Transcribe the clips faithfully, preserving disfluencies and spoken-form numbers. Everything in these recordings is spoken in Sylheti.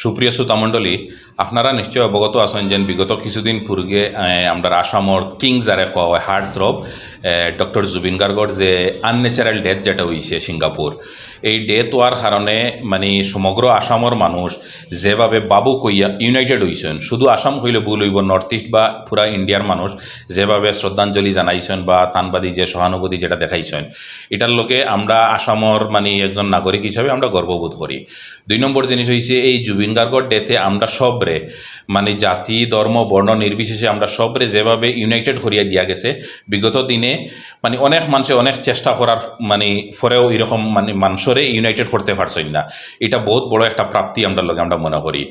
সুপ্রিয় শ্রোতামণ্ডলী, আপনারা নিশ্চয় অবগত আছইন যে বিগত কিছুদিন পূর্বে, এ, আমরার আসামর কিং যারে কওয়া হয়, হার্ট থ্রব, এ, ডক্টর জুবিন গার্গর যে আনন্যাচারাল ডেথ যেটা হইছে সিঙ্গাপুর, এই ডেথ হওয়ার কারণে মানে সমগ্র আসামর মানুষ যেভাবে ভাবুক হইয়া ইউনাইটেড হইছইন, শুধু আসাম কইলে ভুল হইব, নর্থ ইস্ট বা পুরা ইন্ডিয়ার মানুষ যেভাবে শ্রদ্ধাঞ্জলি জানাইছইন বা তানবাদী যে সহানুভূতি যেটা দেখাইছইন, এটার লগে আমরা আসামর মানে একজন নাগরিক হিসাবে আমরা গর্ববোধ করি। দুই নম্বর জিনিস হইছে, এই জুবিন গার্গর ডেথে আমরা সবরে, মানে জাতি, ধর্ম, বর্ণ নির্বিশেষে আমরা সবরে যেভাবে ইউনাইটেড করিয়া দিয়া গেছে বিগত দিনে, মানে অনেক মানুষে অনেক চেষ্টা করার মানে পরেও এরকম মানে মানুষরে ইউনাইটেড করতে পারছইন না। এটা বহুত বড় একটা প্রাপ্তি আমরার লগে আমরা মনে করি।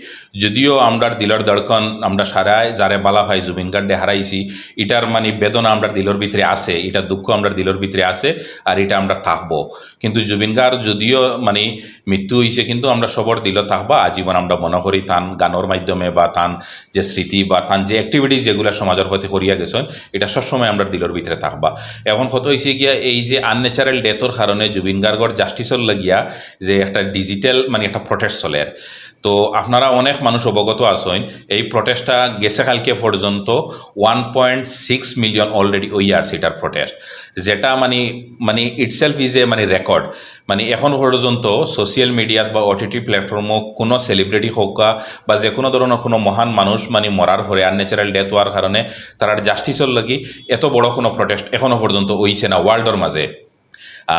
যদিও আমরার দিলর ধড়কন, আমরা সারায় যারে বালা পাই জুবিন গার্গরে হারাইছি, এটার মানে বেদনা আমরার দিলর ভিতরে আছে, এটা দুঃখ আমরার দিলর ভিতরে আছে, আর এটা আমরা থাকবো। কিন্তু জুবিন গার্গ যদিও মানে মৃত্যু হইছে, কিন্তু আমরা সবর দিলো থাকবা আজীবন। আমরা মনে করি তান গানর মাধ্যমে বা তান যে স্মৃতি বা তান যে অ্যাক্টিভিটিস যেগুলা সমাজর প্রতি করিয়া গেছইন, এটা সবসময় আমরার দিলর ভিতরে থাকবা। এখন কথা হইছে গিয়া, এই যে আনন্যাচারাল ডেথর কারণে জুবিন গার্গর জাস্টিসর লাগিয়া যে একটা ডিজিটাল মানে একটা প্রটেস্ট চলের, তো আপনারা অনেক মানুষ অবগত আছইন, এই প্রটেস্টটা গেছে কালকে পর্যন্ত one point six million already ওই আর সিটার প্রটেস্ট, যেটা মানে মানে ইটসেলফ ইজ এ মানে রেকর্ড। মানে এখন পর্যন্ত সোশ্যাল মিডিয়াত বা ওটিটি প্ল্যাটফর্মও কোনো সেলিব্রিটি হোক বা যে কোনো ধরনের কোনো মহান মানুষ মানে মরার পরে, আনন্যাচারাল ডেথ হওয়ার কারণে তারার জাস্টিসর লাগি এত বড় কোনো প্রটেস্ট এখনো পর্যন্ত হইছে না ওয়ার্ল্ডর মাঝে।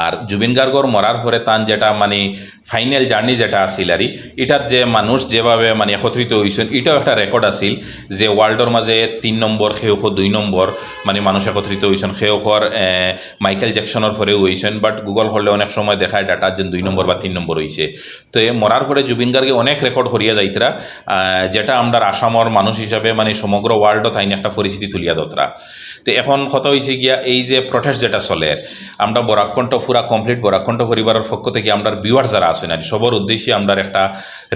আর জুবিন গার্গর মরার পরে তান যেটা মানে ফাইনাল জার্নি যেটা আছিল আর কি, এটাত যে মানুষ যেভাবে মানে একত্রিত হইছইন, এটাও একটা রেকর্ড আছিল যে ওয়ার্ল্ডর মাঝে তিন নম্বর, কেউ কেউ দুই নম্বর মানে মানুষ একত্রিত হইছইন, কেউ কেউ, এ, মাইকেল জ্যাকসনর পরেও হইছইন, বাট গুগল করলে অনেক সময় দেখায় ডেটা যে দুই নম্বর বা তিন নম্বর হইছে। তো এ মরার পরে জুবিন গার্গে অনেক রেকর্ড করিয়া যাইতরা, আহ, যেটা আমরার আসামর মানুষ হিসাবে মানে সমগ্র ওয়ার্ল্ডও তাইন একটা পরিচিতি তুলিয়া ধরতরা। তো এখন কথা হইছে গিয়া, এই যে প্রটেস্ট যেটা চলের, আমরা বরাক কণ্ঠ, পুরা কমপ্লিট বরাক কণ্ঠ পরিবারর পক্ষ থেকে আমরার ভিউয়ার যারা আছইন আর সবর উদ্দেশ্যে আমরার একটা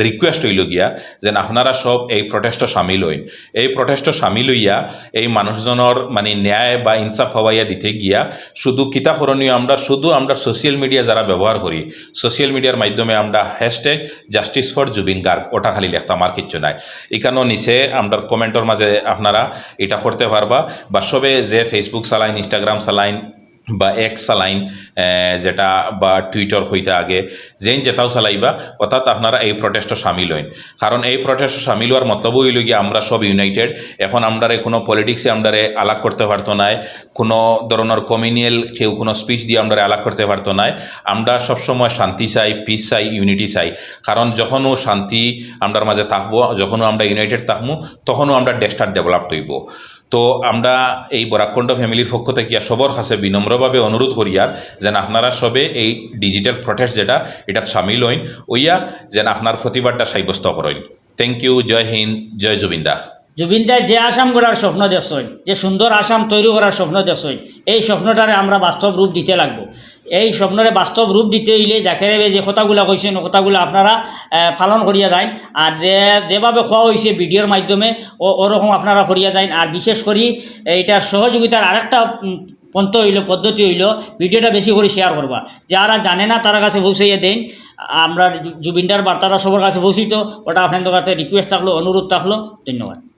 রিকোয়েস্ট হইল গিয়া যে আপনারা সব এই প্রটেস্টও সামিল হইন। এই প্রটেস্টও সামিল হইয়া এই মানুষজনর মানে ন্যায় বা ইনসাফ পাওয়াইয়া দিতে গিয়া শুধু কিতা করণীয়, আমরা শুধু আমরা সোশ্যাল মিডিয়া যারা ব্যবহার করি, সোশ্যাল মিডিয়ার মাধ্যমে আমরা হ্যাশট্যাগ জাস্টিস ফর জুবিন গার্গ ওটা খালি লেখতাম, আর কিচ্ছু নাই। এখানেও নিচে আমরার কমেন্টর মাঝে আপনারা এটা করতে পারবা, বা সবে যে Facebook চালাইন, Instagram চালাইন বা এক্স চালাইন, এ, যেটা বা টুইটার হইতে আগে, যেইন যেটাও চালাইবা, অর্থাৎ আপনারা এই প্রটেস্টও সামিল হইন। কারণ এই প্রটেস্টও সামিল হওয়ার মতলব হইল গিয়া আমরা সব ইউনাইটেড। এখন আমরারে কোনো পলিটিক্সে আমরারে আলাগ করতে পারতো নায়, কোনো ধরনের কমিউনাল কেউ কোনো স্পিচ দিয়ে আমরারে আলাগ করতে পারতো নায়। আমরা সবসময় শান্তি চাই, পিস চাই, ইউনিটি চাই। কারণ যখনও শান্তি আমরার মাঝে থাকবো, যখনও আমরা ইউনাইটেড থাকমু, তখনও আমরা দেশটা ডেভেলপড হইব। তো আমরা এই বরাক কণ্ঠ ফ্যামিলির পক্ষ থেকে সবর কাছে বিনম্রভাবে অনুরোধ করিয়ার যেন আপনারা সবে এই ডিজিটাল প্রটেস্ট যেটা, এটাত সামিল হইন, ওইয়া যেন আপনার প্রতিবাদটা সাব্যস্ত করইন। Thank you. জয় হিন্দ, জয় জুবিন দা। জুবিন দায় যে আসাম গড়ার স্বপ্ন দেখছইন, যে সুন্দর আসাম তৈরি করার স্বপ্ন দেখছইন, এই স্বপ্নটারে আমরা বাস্তব রূপ দিতে লাগবো। এই স্বপ্নরে বাস্তব রূপ দিতে হইলে জাকের আলী যে কথাগুলা কইছইন, ও কথাগুলা আপনারা, আহ, পালন করিয়া যাইন। আর যে, যেভাবে কওয়া হইছে ভিডিওর মাধ্যমে, ও, ওরকম আপনারা করিয়া যাইন। আর বিশেষ করি এইটার সহযোগিতার আরেকটা, উম, পন্থা হইল, পদ্ধতি হইল, ভিডিওটা বেশি করে শেয়ার করবা। যারা জানে না, তারা কাছে পৌঁছাইয়া দেন। আমরা জু-, জুবিন দার বার্তাটা সবার কাছে পৌঁছিত, ওটা আপনাদের কাছে রিকোয়েস্ট থাকলো, অনুরোধ থাকলো। ধন্যবাদ।